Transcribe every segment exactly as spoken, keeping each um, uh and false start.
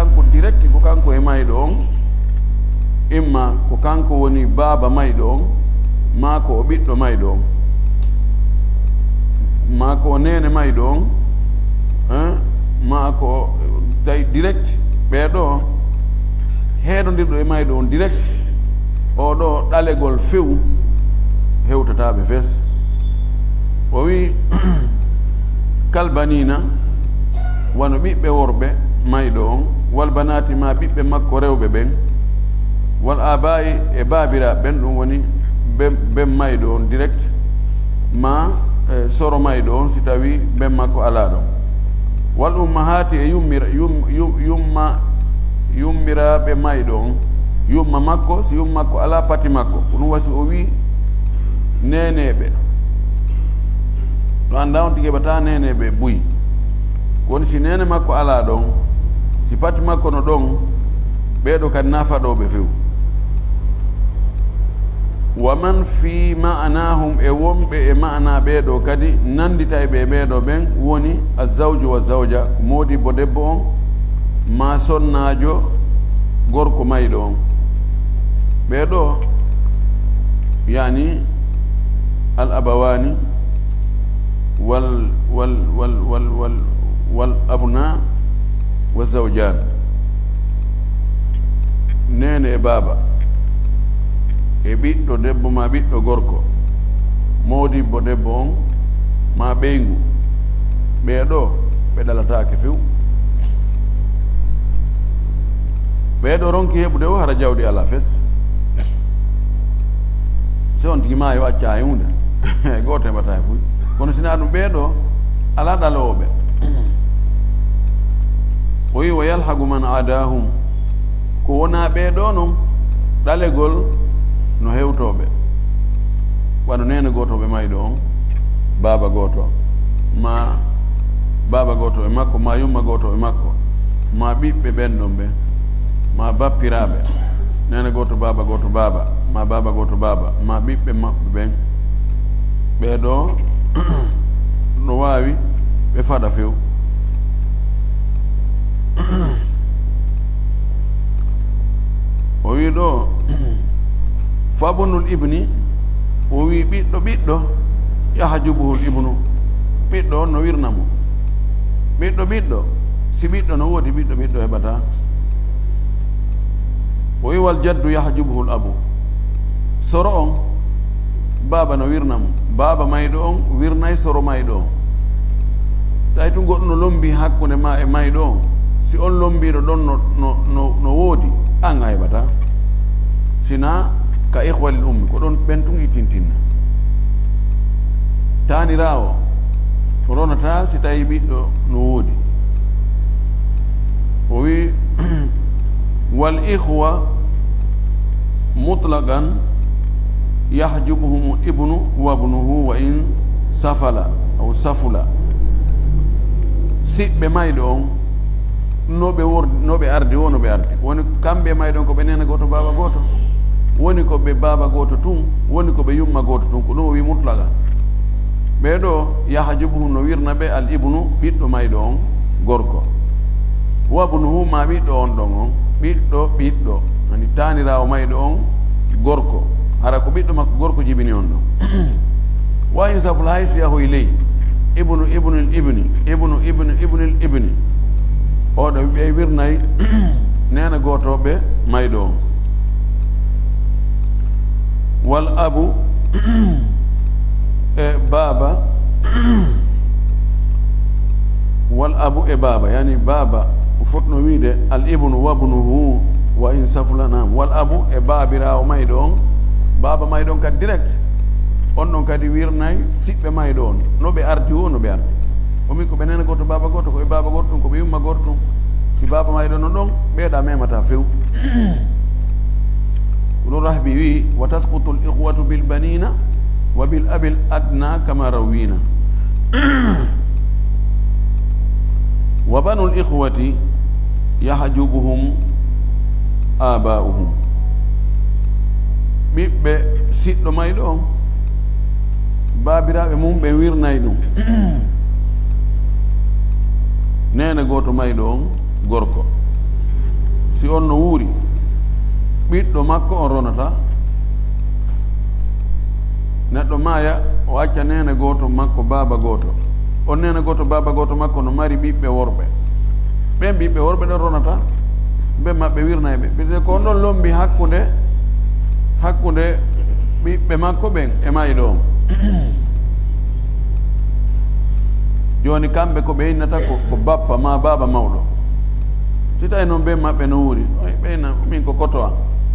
Ko direct ko kanko e mayɗo on, imma ko kanko woni baaba mayɗo on, maa ko o ɓiɗɗo mayɗo on, maa ko o neene mayɗo on, hein, maa ko tawi direct, ɓee ɗoo heedondirɗo e mayɗo on direct, oo ɗoo ɗalegol few hewtataa ɓe fes. O wi'i, "Kal baniina, wano ɓiɓɓe worɓe mayɗo on, wal banaati, maa ɓiɓɓe makko rewɓe ɓen, wal aabaa'i, e baabiraaɓe ɓen, ɗum woni ben, ben mayɗo on direct, maa, eh, soro mayɗo on, si tawii ben makko alaa ɗon. Wal ummahaati, e yummira-, yum-, yum-, yumma, yummiraaɓe mayɗo on, yumma makko, si yumma makko alaa, pati makko." Ko ɗum wasi o wi'i, "Neeneeɓe." Ɗo anndaa on tigi heɓataa neeneeɓe buy. Woni si neene makko alaa ɗon, si pati makko no ɗon, ɓee ɗoo kadi na faɗooɓe few. "Wa man fi ma'anahum", e wonɓe e ma'ana ɓee ɗoo kadi, nannditay ɓe e ɓee ɗoo ɓen, woni azzawju wa zawja, moodibbo debbo on, maa sonnaajo gorko mayɗo on. Ɓee ɗoo, yani, al abawaani, wal, wal, wal, wal, wal, wal abna wa zawjaan. Neene e baaba, e ɓiɗɗo debbo maa ɓiɗɗo gorko, moodibbo debbo on, maa ɓeyngu, ɓee ɗoo, ɓe ɗalataake few. Ɓee ɗoo ronki heɓude o, hara jawdi alaa fes. Si on tigi maayi, o accaa e huunde. Gooto heɓataa e fuy. Kono si naa ɗum, ɓee ɗoo alaa ɗaloowo ɓe. O wi'i, "Wa yalhaqu man adahum." Ko wonaa ɓee ɗoo non, ɗalegol no hewtoo ɓe. Wano neene gooto ɓe mayɗo on, baaba gooto, maa baaba gooto e makko, maa yumma gooto e makko, maa ɓiɓɓe ɓen ɗon ɓen, maa bappiraaɓe, neene gooto, baaba gooto, baaba, maa baaba gooto, baaba, maa ɓiɓɓe maɓɓe ɓen. Ɓee ɗoo no waawi ɓe faɗa few. O wi'i ɗoo, "Fabnul ibni", o wi'i ɓiɗɗo ɓiɗɗo, "yahjubuhul ibnu", ɓiɗɗo on no wirna mo. Ɓiɗɗo ɓiɗɗo, si ɓiɗɗo no woodi, ɓiɗɗo ɓiɗɗo heɓataa. O wi'i, "Wal jaddu yahjubuhul abu", soro on, baaba no wirna mo. Baaba mayɗo on wirnay soro mayɗo on. Tawi tun goɗɗo no lombii hakkunde maa e mayɗo on, si on lombiiɗo ɗon no, no, no, no woodi, an a heɓataa. Si naa ka ikhwa lil ummi, ko ɗon ɓen tun ittintinna. Taaniraawo ronataa si tawi ɓiɗɗo no woodi. O wi'i, "Wal ikhwa mutlaqan yahjubuhum ibnu wa ibnuhu wa in safala aw safula." Siɓɓe mayɗo on, no ɓe wor-, no ɓe ardi wo, no ɓe ardi. Woni kamɓe e mayɗo on ko ɓe neene gooto, baaba gooto. Woni ko ɓe baaba gooto tun, woni ko ɓe yumma gooto tun. Ko ɗum o wi'i mutlaqa. Ɓee ɗoo, yahjubuhum no wirna ɓe al ibnu, ɓiɗɗo mayɗo on gorko. Wa ibnuhu, maa ɓiɗɗo on ɗon on, ɓiɗɗo, ɓiɗɗo, yani taaniraawo mayɗo on gorko. Hara ko ɓiɗɗo makko gorko jibini on ɗon. Wa in saful, hay si yahoyi ley, ibnu ibnil ibni, ibnu ibnu ibnil ibni. Oɗo ɓe wirnay neene gooto ɓe mayɗo on. Wal abu e baaba, wal abu e baaba, yani baaba, o fotno wiide al ibnu wa ibnuhu wa in safula, naam. Wal abu e baabiraawo mayɗo on, baaba mayɗo on kadi direct, on ɗon kadi wirnay siɓɓe mayɗo on, no ɓe ardi wo, no ɓe ardi. O mi ko ɓe neene gooto, baaba gooto, ko ɓe baaba gooto tun, ko ɓe yumma gooto tun. Si baaba mayɗo no ɗon, ɓee ɗa memataa few. Ko ɗum Rahbi wi'i, "Wa tasqutul ikhwatu bil banina wa bil abil adna kama rawina." "Wa banul ikhwati yahjubuhum aba'uhum." Ɓiɓɓe siɗɗo mayɗo on, baabiraaɓe mum ɓe wirnay ɗum neene gooto mayɗo on gorko. Si on no wuuri, ɓiɗɗo makko on ronata. Neɗɗo maaya, o acca neene gooto makko, baaba gooto. On neene gooto, baaba gooto makko no mari ɓiɓɓe worɓe. Ɓen ɓiɓɓe worɓe ɗon ronata, ɓen maɓɓe wirnay ɓe. Parce que ko on ɗon lombi hakkunde, hakkunde ɓiɓɓe makko ɓen e mayɗo on. Jooni kamɓe ko ɓe innata ko, ko bappa maa baaba mawɗo. Si tawi noon ɓen maɓɓe no wuuri, oy, ɓe inna, min ko koto am,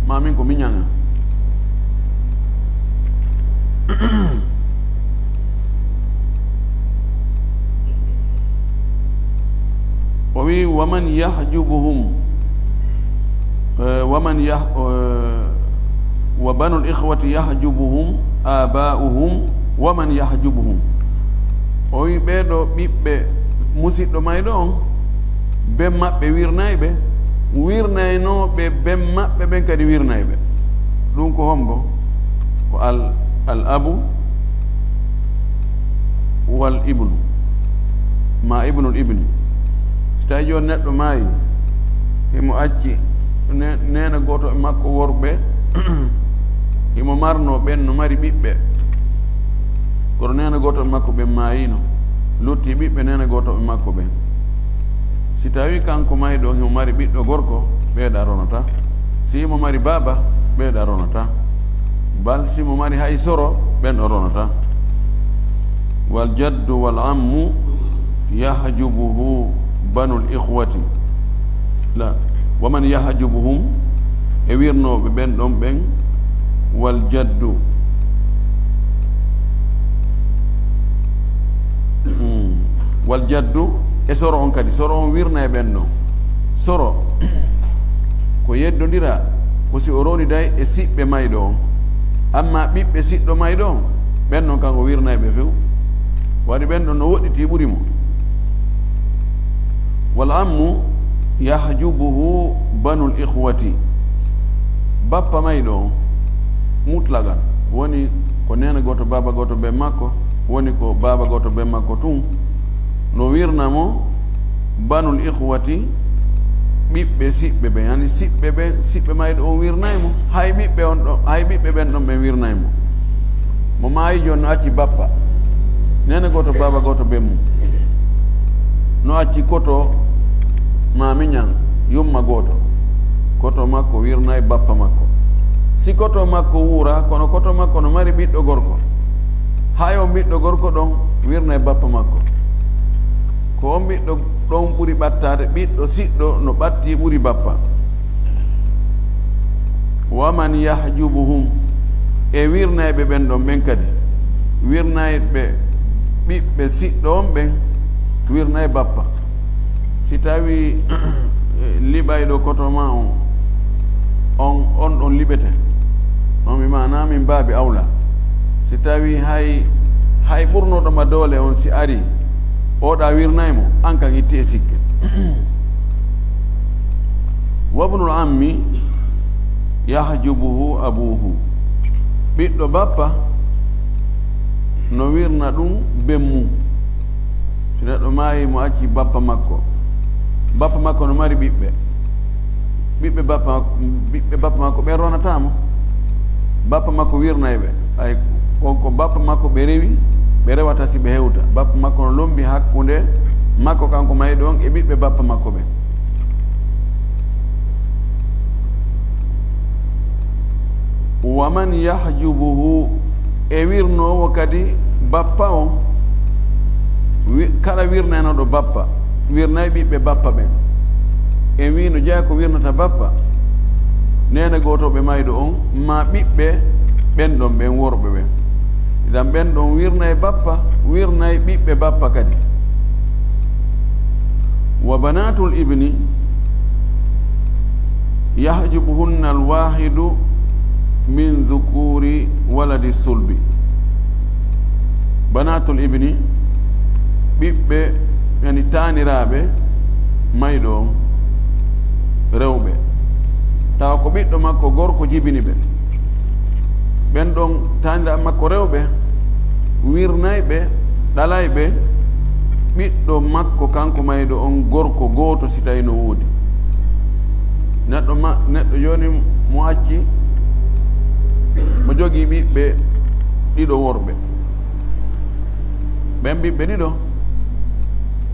maa min ko miñan am. O wi, "Wa man yahjubuhum, eh, wa man yah-, eh, wa banul ikhwati yahjubuhum aba'uhum wa man yahjubuhum." O wi, "Ɓee ɗoo ɓiɓɓe musiɗɗo mayɗo on, ɓen maɓɓe wirnay ɓe, wirnaynoo ɓe, ɓen maɓɓe ɓen kadi wirnay ɓe." Ɗum ko hombo? Ko al, al abu wal ibnu, ma ibnul ibni. Si tawi jooni neɗɗo maayi, himo acci ne-, neene gooto e makko worɓe, himo marnoo ɓen, no mari ɓiɓɓe, kono neene gooto e makko ɓen maayino, lutti ɓiɓɓe neene gooto e makko ɓen. Si tawi kanko mayɗo on himo mari ɓiɗɗo gorko, ɓeeɗa ronata. Si himo mari baaba, ɓeeɗa ronata. Bal si mo mari hay soro, ɓen o ronata. Wal jaddu wal ammu yahjubuhu banul ikhwati. La, wa man yahjubuhum, e wirnooɓe ɓen ɗon ɓen, wal jaddu. Hmm. Wal jaddu, e soro on kadi. Soro on wirna e ɓen ɗon. Soro, ko yeddondira, ko si o roniday e siɓɓe mayɗo on. Amma ɓiɓɓe siɗɗo mayɗo on, ɓen ɗon kan o wirnay ɓe few. Waɗi ɓen ɗon no woɗɗiti ɓuri mo. Wal ammu yahjubuhu banul ikhwati. Bappa mayɗo on, mutlaqan, woni ko neene gooto, baaba gooto, ben makko, woni ko baaba gooto, ben makko tun, no wirna mo banul ikhwati, ɓiɓɓe siɓɓe ɓen, yani siɓɓe ɓen, siɓɓe mayɗo on wirnay mo, hay ɓiɓɓe on ɗon, hay ɓiɓɓe ɓen ɗon ɓen wirnay mo. Mo maayi jooni no acci bappa, neene gooto, baaba gooto, ben mum. No acci koto maa miñan, yumma gooto. Koto makko wirnay bappa makko. Si koto makko wuura, kono koto makko no mari ɓiɗɗo gorko. Hay on ɓiɗɗo gorko ɗon wirnay bappa makko. Ko on ɓiɗɗo ɗon ɓuri ɓattaade, ɓiɗɗo siɗɗo no ɓatti ɓuri bappa. Wa man yahjubuhum, e wirnayɓe ɓen ɗon ɓen kadi, wirnayɓe ɓiɓɓe siɗɗo on ɓen, wirnay bappa. Si tawi liɓayɗo koto ma on, on, on ɗon liɓete, on mi maana min baabi awla. Si tawi hay, hay ɓurnoɗo ma doole on si ari, oɗa wirnay mo, an kan itti e sikke. Wabnul ammi yahjubuhu abuhu. Ɓiɗɗo bappa no wirna ɗum ben mum. Si neɗɗo maayi, mo acci bappa makko, bappa makko no mari ɓiɓɓe. Ɓiɓɓe bappa, ɓiɓɓe bappa makko ɓen ronataama. Bappa makko wirnay ɓe. Ay, kon ko bappa makko ɓe rewi, ɓe rewata si ɓe hewta. Bappa makko no lombi hakkunde makko kanko mayɗo on e ɓiɓɓe bappa makko ɓen. Wa man yahjubuhu, e wirnoowo kadi bappa on, wi-, kala wirnaynooɗo bappa, wirnay ɓiɓɓe bappa ɓen. En wii no jeyaa ko wirnata bappa, neene gootooɓe mayɗo on, maa ɓiɓɓe ɓen ɗon ɓen worɓe ɓen. Idan ɓen ɗon wirnay bappa, wirnay ɓiɓɓe bappa kadi. Wa banatul ibni yahjubuhunna alwahidu min dhukuri waladi sulbi. Banatul ibni, ɓiɓɓe, yani taaniraaɓe mayɗo on rewɓe, tawa ko ɓiɗɗo makko gorko jibini ɓe. Ɓen ɗon taaniraaɓe makko rewɓe wirnay ɓe, ɗalay ɓe ɓiɗɗo makko kanko mayɗo on gorko gooto si tawi no woodi. Neɗɗo ma, neɗɗo jooni mo acci, mo jogii ɓiɓɓe ɗiɗo worɓe. Ɓen ɓiɓɓe ɗiɗo,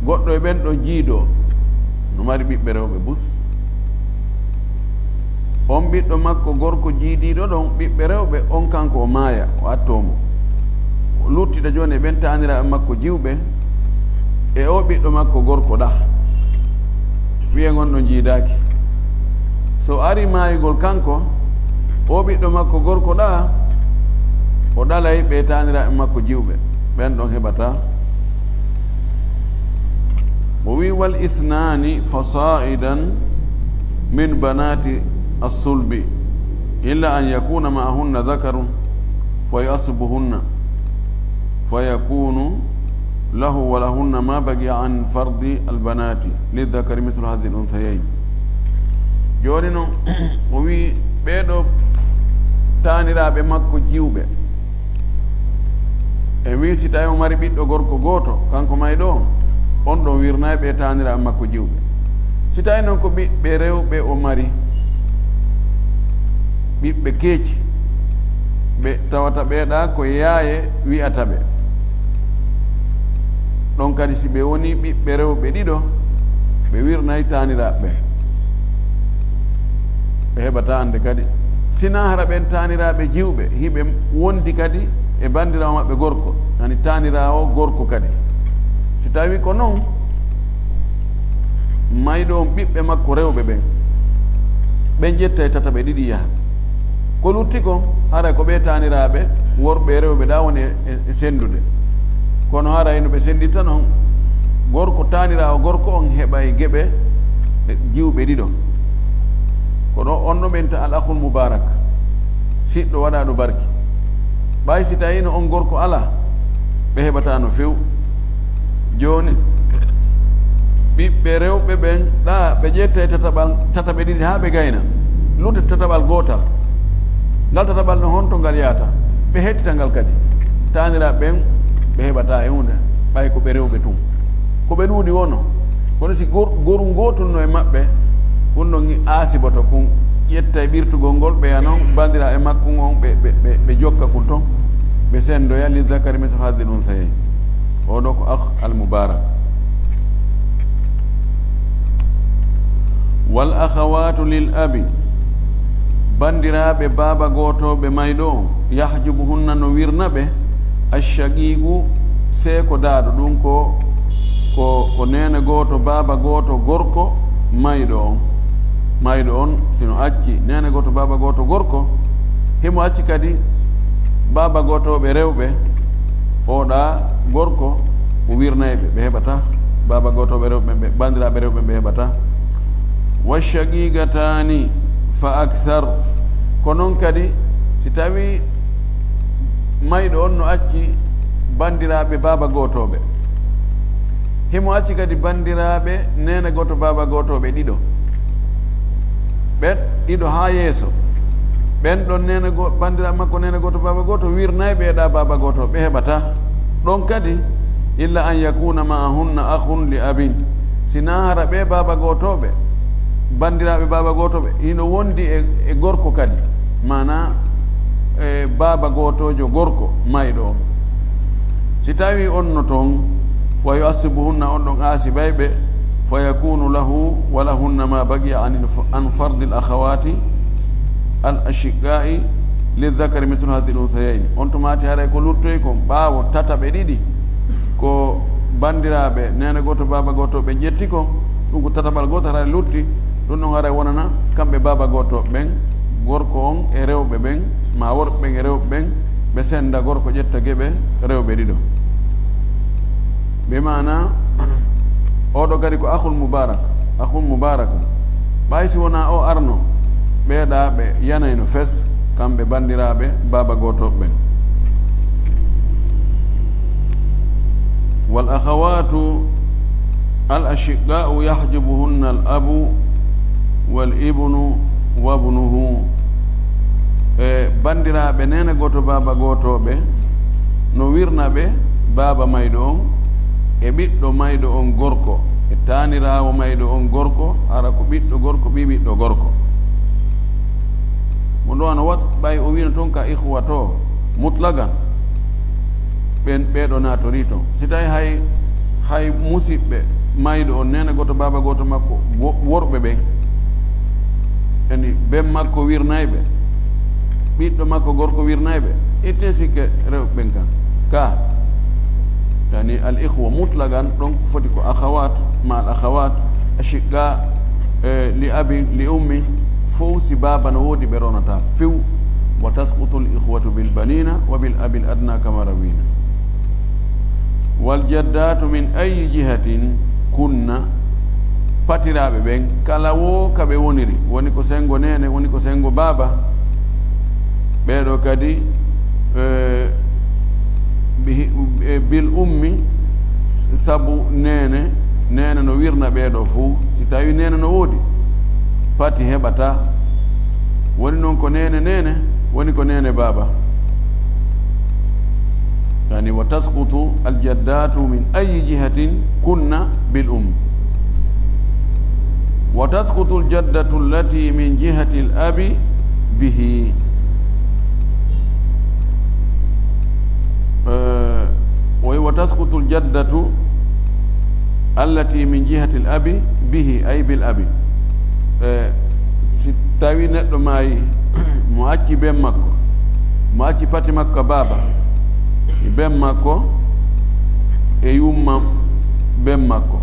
goɗɗo e ɓen ɗon jiidoo, no mari ɓiɓɓe rewɓe bus. On ɓiɗɗo makko gorko jiidiiɗo ɗon ɓiɓɓe rewɓe, on kanko o maaya, o attoo mo. O luttida jooni e ɓen taaniraaɓe makko jiwɓe, e o ɓiɗɗo makko gorko ɗaa. Wi'en on ɗon jiidaaki. So ari maayugol kanko, o ɓiɗɗo makko gorko ɗaa, o ɗalay ɓe taaniraaɓe makko jiwɓe. Ɓen ɗon heɓataa. O wi'i, "Wal isnaani fa saa'idan min banaati as-sulbi, illa an yakuna ma'ahunna dhakarun fa yu'assibuhunna, fa yakunu lahu wa lahunna ma baqiya an fardi al-banaati, lidhakari mithlu hadhihi al-unthayayn." Jooni non, o wi'i, ɓee ɗoo taaniraaɓe makko jiwɓe, en wi'i, si tawi o mari ɓiɗɗo gorko gooto, kanko mayɗo on, on ɗon wirnay ɓe taaniraaɓe makko jiwɓe. Si tawi non ko ɓiɓɓe rewɓe o mari, ɓiɓɓe keeci, ɓe tawata ɓee ɗaa ko yaaye wi'ata ɓe. Ɗon kadi, si ɓe woni ɓiɓɓe rewɓe ɗiɗo, ɓe wirnay taaniraaɓe ɓen. Ɓe heɓataa hande kadi. Sinaa hara ɓen taaniraaɓe jiwɓe, hiɓe wondi kadi e bandiraawo maɓɓe gorko, yani taaniraawo gorko kadi. Si tawi ko non, mayɗo on ɓiɓɓe makko rewɓe ɓen, ɓen ƴettay tataɓe ɗiɗi yaha. Ko lutti kon, haray ko ɓee taaniraaɓe worɓe e rewɓe ɗaa woni e, e, e sendude. Kono haray no ɓe sendirta non, gorko, taaniraawo gorko on heɓay geɓe, e, jiwɓe ɗiɗo. Ko ɗo on no ɓenta al akhul mubarak, siɗɗo waɗaaɗo barki. Ɓay si tawii no on gorko alaa, ɓe heɓataa no few. Jooni, ɓiɓɓe rewɓe ɓen ɗaa, ɓe ƴettay tataɓal, tataɓe ɗiɗi haa ɓe gayna. Lutte tataɓal gootal. Ngal tataɓal no honto ngal yaata? Ɓe hettita ngal kadi. Taaniraaɓe ɓen, ɓe heɓataa e huunde, ɓay ko ɓe rewɓe tun. Ko ɓe ɗuuɗi wono. Kono si gor-, goru gootun no e maɓɓe, ɗun ɗon aasiboto kun, ƴettay ɓirtugol ngol, ɓeya non bandiraaɓe makkun on, ɓe, ɓe, ɓe, ɓe jokka kun ton, ɓe sendoya, li zakari mislu hazzil unsayayn. Oo ɗoo ko akh al mubarak. Wal akhawatu lil abi, bandiraaɓe baaba gootooɓe mayɗo on, yahjubuhunna, no wirna ɓe, ashaqiqu, seeko daaɗo, ɗun ko, ko, ko neene gooto, baaba gooto, gorko mayɗo on. Mayɗo on, si no acci neene gooto, baaba gooto, gorko, himo acci kadi baaba gootooɓe rewɓe, oo ɗaa gorko, o wirnay ɓe, ɓe heɓataa. Baaba gootooɓe rewɓe ɓe, bandiraaɓe rewɓe ɓe heɓataa. Wa shaqiqataani fa akthar. Ko non kadi, si tawii mayɗo on no acci bandiraaɓe baaba gootooɓe, himo acci kadi bandiraaɓe neene gooto, baaba gootooɓe ɗiɗo. Ɓen ɗiɗo haa yeeso. Ɓen ɗon neene go-, bandiraaɓe makko neene gooto, baaba gooto, wirnay ɓe ɗaa baaba gooto, ɓe heɓataa. Ɗon kadi, illa an yakuna ma'ahunna akhun li abin. Sinaa hara ɓee baaba gootooɓe, bandiraaɓe baaba gootooɓe, hino wondi e, e gorko kadi. Maanaa, e baaba gootoojo gorko mayɗo on. Si tawii on no ton, fa yu'assibuhunna, on ɗon aasibay ɓe, fa yakunu lahu wa lahunna ma baqiya an, an fardil akhawati al ashiqai li zakari mithlu hadhil unsayayni. On tumaati haray ko luttoyi kon ɓaawo tataɓe ɗiɗi, ko bandiraaɓe neene gooto, baaba gooto ɓe ƴetti kon, ɗun ko tataɓal gootal haray lutti, ɗun ɗon haray wonana kamɓe baaba gooto ɓen, gorko on e rewɓe ɓen, maa worɓe ɓen e rewɓe ɓen, ɓe senda, gorko ƴetta geɓe rewɓe ɗiɗo. Bi maana, oo ɗoo kadi ko akhul mubarak, akhul mubarak. Ɓay si wonaa oo arno, ɓee ɗaa ɓe yanayno fes, kamɓe bandiraaɓe baaba gooto ɓen. Wal akhawatu al ashiqa'u yahjubuhunna al abu wal ibnu wa ibnuhu. E bandiraaɓe neene gooto, baaba gooto ɓe, no wirna ɓe baaba mayɗo on, e ɓiɗɗo mayɗo on gorko, e taaniraawo mayɗo on gorko, hara ko ɓiɗɗo gorko, ɓii ɓiɗɗo gorko. Ɗo ano wat ɓay o wino toon ka ikhwa to mutlagan. Ɓen ɓeeɗo naatori toon. Si tawi hay, hay musiɓɓe mayɗo on, neene gooto, baaba gooto makko, wo-, worɓe ɓen, yani ben makko wirnay ɓe, ɓiɗɗo makko gorko wirnay ɓe, itte sikke rewɓe ɓen kan. Ka, yani al ikhwa mutlagan, ɗon foti ko akhawat, ma al akhawat, ashiqqa, eh, li abin, li ummi, fow si baaba no woodi ɓe ronata few. Wa tasqutu al ikhwatu bil banina wa bil abil adna kama rawina. Wal jaddatu min ayi jihatin kunna, patiraaɓe ɓen kala wo ka ɓe woniri, woni ko sengo neene, woni ko sengo baaba, ɓeeɗo kadi, eh, bihi-, eh, bil ummi, sabu neene, neene no wirna ɓeeɗo fow. Si tawi neene no woodi, pati heɓata. Woni noon ko neene neene, woni ko neene baaba. Yani, wa tasqutu al jaddatu min ayi jihatin kunna bil um. Wa tasqutu al jaddatu allati min jihati al abi bihi. Eh, o wi, wa tasqutu al jaddatu allati min jihati al abi bihi, ay bil abi. Eh, si tawi neɗɗo maayi, mo acci ben makko, mo acci pati makko ka baaba, e ben makko, e yumma ben makko,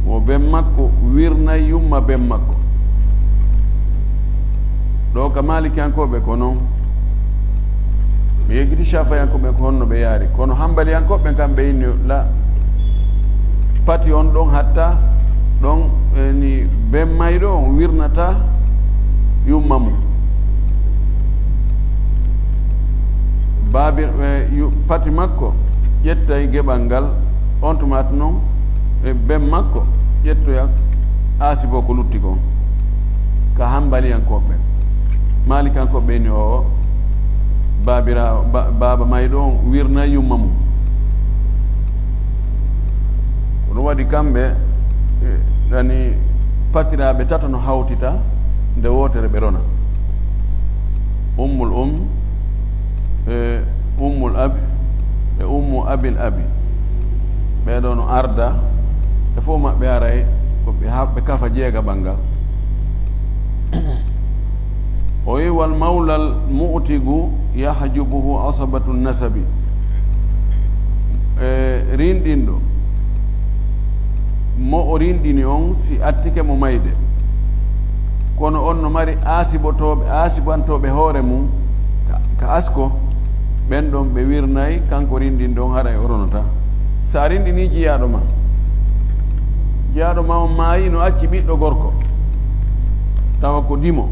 wo ben makko wirnay yumma ben makko. Ɗo ka Maalikiyankooɓe ko non. Mi yeggiti Shafiyankooɓe ko honno ɓe yaari. Kono Hambaliyankooɓe kam ɓe inni la pati on ɗon hatta ɗon, e, ni ben mayɗo on wirnata yumma mum. Baabi, e, yu-, pati makko ƴettay geɓal ngal, on tuma non, e, ben makko ƴettoya asibo ko lutti kon. Ka Hambaliyankooɓe. Maalikanko ɓeyni o, baabiraawo, ba-, baaba mayɗo on wirna yumma mum. Ko ɗum waɗi kamɓe, e, ɗani patiraaɓe tato no hawtita nde wootere ɓe rona. Ummul um, e ummul abi, e ummu abil abi. Ɓee ɗoo no arda, e fof maɓɓe aray ko ɓe ha-, ɓe kafa jeega ɓanngal. O wi, "Wal mawlal mu'tigu yahjubuhu asabatu nasabi." E, rinɗinɗo, mo o rinɗini on, si attike mo mayde, kono on no mari aasibotooɓe, aasibantooɓe hoore mum ka, ka asko, ɓen ɗon ɓe wirnay kanko rinɗinɗo on, haray o ronata. Sa rinɗini jiyaaɗo ma, jiyaaɗo ma on maayi, no acci ɓiɗɗo gorko, tawa ko dimo,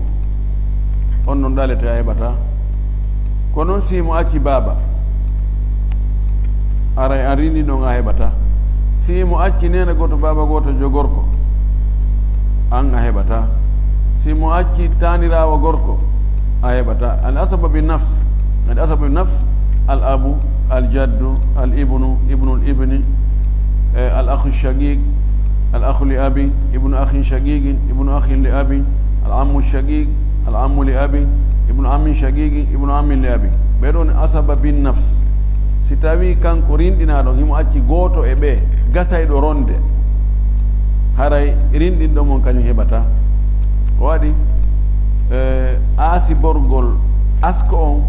on non ɗalete, a heɓata. Ko non si mo acci baaba, aray an rinɗinɗo on a heɓata. Si mo acci neene gooto, baaba gooto, jo gorko, an a heɓata. Si mo acci taaniraawo gorko, a heɓata. Al asaba bi nafs. Al asaba bi nafs, al abu, al jaddu, al ibnu, ibnul ibni, e, al akhu shaqiq, al akhu li abi, ibnu akhin shaqiqin, ibnu akhin li abi, al ammu shaqiq, al ammu li abi, ibnu ammin shaqiqin, ibnu ammin li abi. Ɓee ɗoo ni asaba bin nafs. Si tawi kanko rinɗinaaɗo on himo acci gooto e ɓee gasayɗo ronde, haray rinɗinɗo mon kañum heɓata. O waɗi, e, aasiborgol asko on,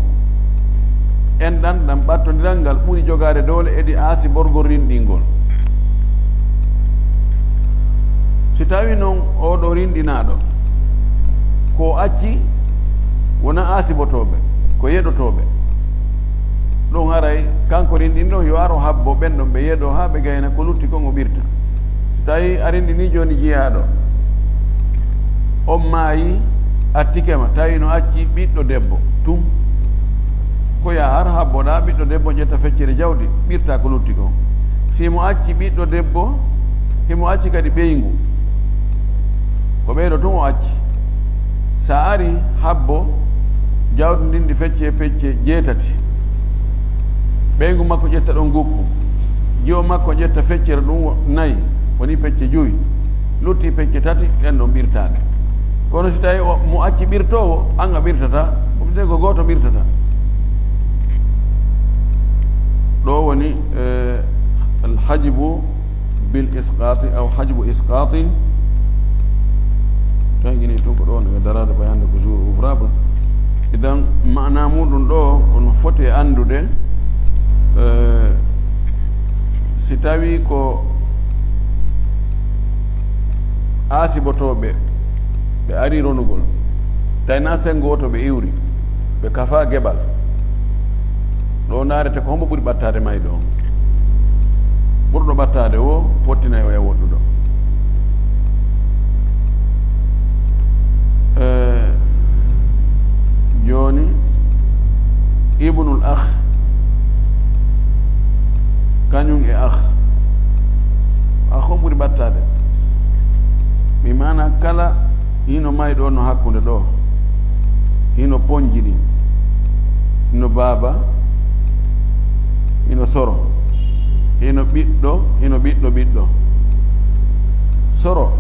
enɗan ɗan ɓattondiral ngal ɓuri jogaade doole edi aasiborgol rinɗingol. Si tawi non oo ɗoo rinɗinaaɗo, ko o acci wona aasibotooɓe, ko yeɗotooɓe, ɗum haray kanko rinɗinɗo on yo ar o habbo ɓen ɗon ɓe yeɗo haa ɓe gayna, ko lutti kon o ɓirta. Si tawi a rinɗini jooni jiyaaɗo, on maayi, attike ma, tawi no acci ɓiɗɗo debbo tun, ko ya ar habboɗaa ɓiɗɗo debbo, ƴetta feccere jawdi, ɓirta ko lutti kon. Si mo acci ɓiɗɗo debbo, himo acci kadi ɓeyngu, ko ɓeyɗo tun o acci. Sa ari habbo jawdi ndin, ndi fecce pecce jeetati. Ɓeyngu makko ƴetta ɗon gukku. Jiwo makko ƴetta feccere ɗum wo-, nayi, woni pecce jowi. Lutti pecce tati, ɗen ɗon ɓirtaaɗe. Kono si tawi o, mo acci ɓirtoowo, an a ɓirtata, ko ɓirte ko gooto ɓirtata. Ɗo woni, eh, alhajbu bil isqati aw hajbu isqatin. Tangini tun ko ɗon e darade ɓay hannde ko jour ouvrable. Idan maana muɗum ɗo, kono foti e anndude, eh, si tawi ko aasibotooɓe ɓe ari ronugol, tawi na senngo woto ɓe iwri, ɓe kafa geɓal. Ɗo ndaarete ko hombo ɓuri ɓattaade mayɗo on. Ɓurɗo ɓattaade o, pottinay o e woɗɗuɗo. Eh, jooni, ibnul akh, kañum e akh. Akh on ɓuri ɓattaade. Mi maana kala hino mayɗo on no hakkunde ɗo. Hino ponji ɗin. Hino baaba, hino soro, hino ɓiɗɗo, hino ɓiɗɗo ɓiɗɗo. Soro,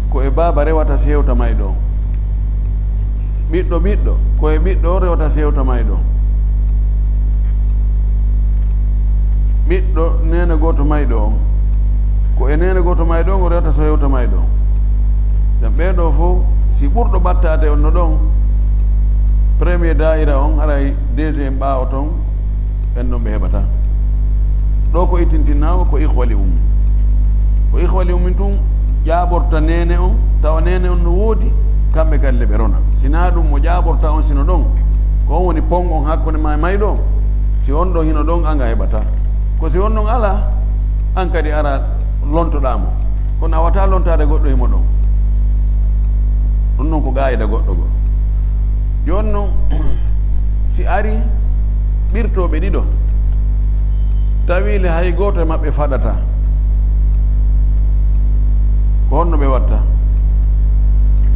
ko e baaba rewata si hewta mayɗo on. Ɓiɗɗo ɓiɗɗo, ko e ɓiɗɗo on rewata si hewta mayɗo on. Ɓiɗɗo neene gooto mayɗo on, ko e neene gooto mayɗo on o rewata so hewta mayɗo on. Ɗen ɓee ɗoo fof, si ɓurɗo ɓattaade on no ɗon, premier daayira on, haray deuxième ɓaawo ton, ɓen ɗon ɓe heɓata. Ɗo ko ittintinaa o, ko ihwa li ummi. Ko ihwa li ummi tun ƴaaɓorta neene on, tawa neene on no woodi, kamɓe kadi le ɓe rona. Si naa ɗum mo ƴaaɓorta on sino ɗon, ko on woni pon on hakkunde ma e mayɗo on. Si on ɗon hino ɗon, an a heɓata. Ko si on ɗon alaa, an kadi ara lontoɗaa mo. Kono a wata lontaade goɗɗo himo ɗon. Ɗum non ko qaayida goɗɗo go. Jooni non, si ari ɓirtooɓe ɗiɗo, tawi le hay gooto e maɓɓe faɗata, ko honno ɓe watta?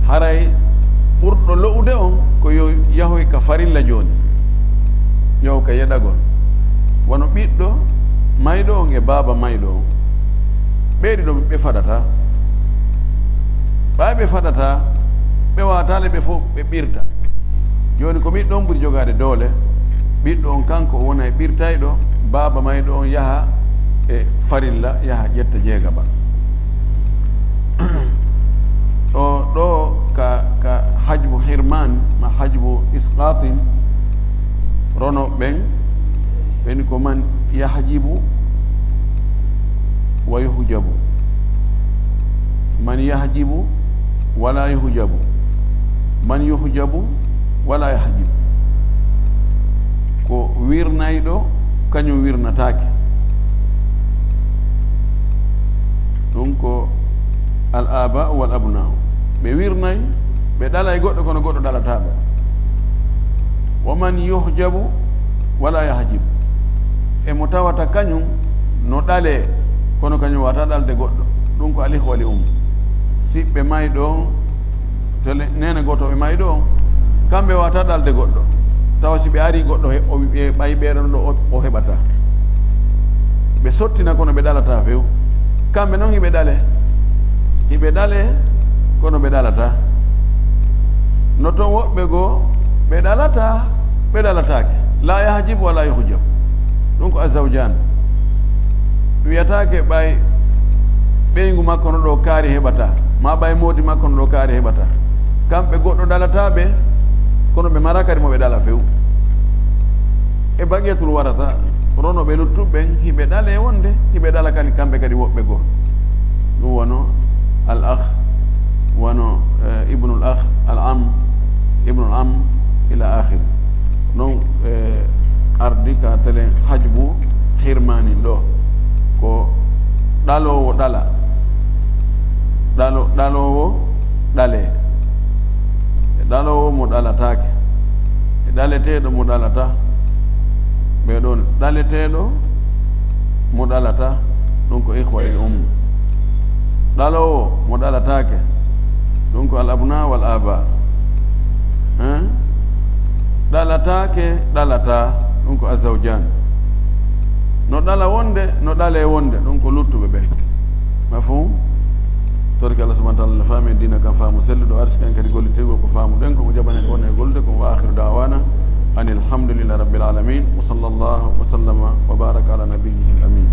Haray ɓurɗo lo'ude on ko yo yahoy ka farilla jooni, yahu ka yeɗagol. Wano ɓiɗɗo mayɗo on e baaba mayɗo on. Ɓee ɗiɗo ɓe faɗata. Ɓay ɓe faɗata, ɓe waataale ɓe fof ɓe ɓirta. Jooni ko ɓiɗɗo on ɓuri jogaade doole. Ɓiɗɗo on kanko o wona e ɓirtayɗo, baaba mayɗo on yaha e farilla, yaha ƴetta jeegaɓa. O ɗo ka, ka hajbu hirman, ma hajbu isqatin, rono ɓen, ɓen ko man yahjibu wa yuhjabu. Man yahjibu wala yuhjabu. Man yuhjabu wala yahjibu. Ko wirnayɗo, kañum wirnataake. Ɗum ko al aba wal abna. Ɓe wirnay, ɓe ɗalay goɗɗo, kono goɗɗo ɗalataa ɓe. Wa man yuhjabu wala yahjib. E mo tawata kañum no ɗalee, kono kañum wata ɗalde goɗɗo. Ɗum ko al ihwa li um. Siɓɓe mayɗo on, to le-, neene gooto ɓe mayɗo on, kamɓe wata ɗalde goɗɗo. Tawa si ɓe ari goɗɗo he-, o wi'e ɓay ɓeeɗon ɗo o, o heɓata. Ɓe sottina kono ɓe ɗalataa few. Kamɓe non hiɓe ɗale. Hiɓe ɗale, kono ɓe ɗalataa. No ton woɓɓe goo, ɓe ɗalataa, ɓe ɗalataake. La yahjib wala yuhjab. Ɗum ko azawjan. Wiyataake ɓay ɓeyngu makko no ɗo kaari heɓata, ma ɓay moodi makko no ɗo kaari heɓata. Kamɓe goɗɗo ɗalataa ɓe, kono ɓe mara kadi mo ɓe ɗala few. E baqiyatul warasa, rono ɓe luttuɓe ɓen, hiɓe ɗale wonde, hiɓe ɗala kadi kamɓe kadi woɓɓe goo. Ɗum wano al akh, wano, eh, ibnul akh, al am, ibnul am, ila akhir. Non, eh, ardi ka tele hajbu hirmanin ɗo. Ko ɗaloowo ɗala. Ɗalo-, ɗaloowo ɗale. E ɗaloowo mo ɗalataake. E ɗaleteeɗo mo ɗalata. Ɓe ɗon ɗaleteeɗo mo ɗalata. Ɗum ko ihwa e ummu. Ɗaloowo mo ɗalataake. Ɗum ko al abna wal aba. Hein? Ɗalataake, ɗalataa. Ɗum ko azawjan. No ɗala wonde, no ɗale wonde. Ɗum ko luttuɓe ɓe. Mafhum? Torki Allah subhanahu wa taala no faami en diina kan faamu selluɗo, arsiken kadi gollitirgol ko faamuɗen, ko mo jaɓanen wona e gollude kon. Wa akhiru da'wana anil hamdulillahi rabbil alamin. Wa sallallahu wa sallama wa baraka ala nabiyyihi al amin.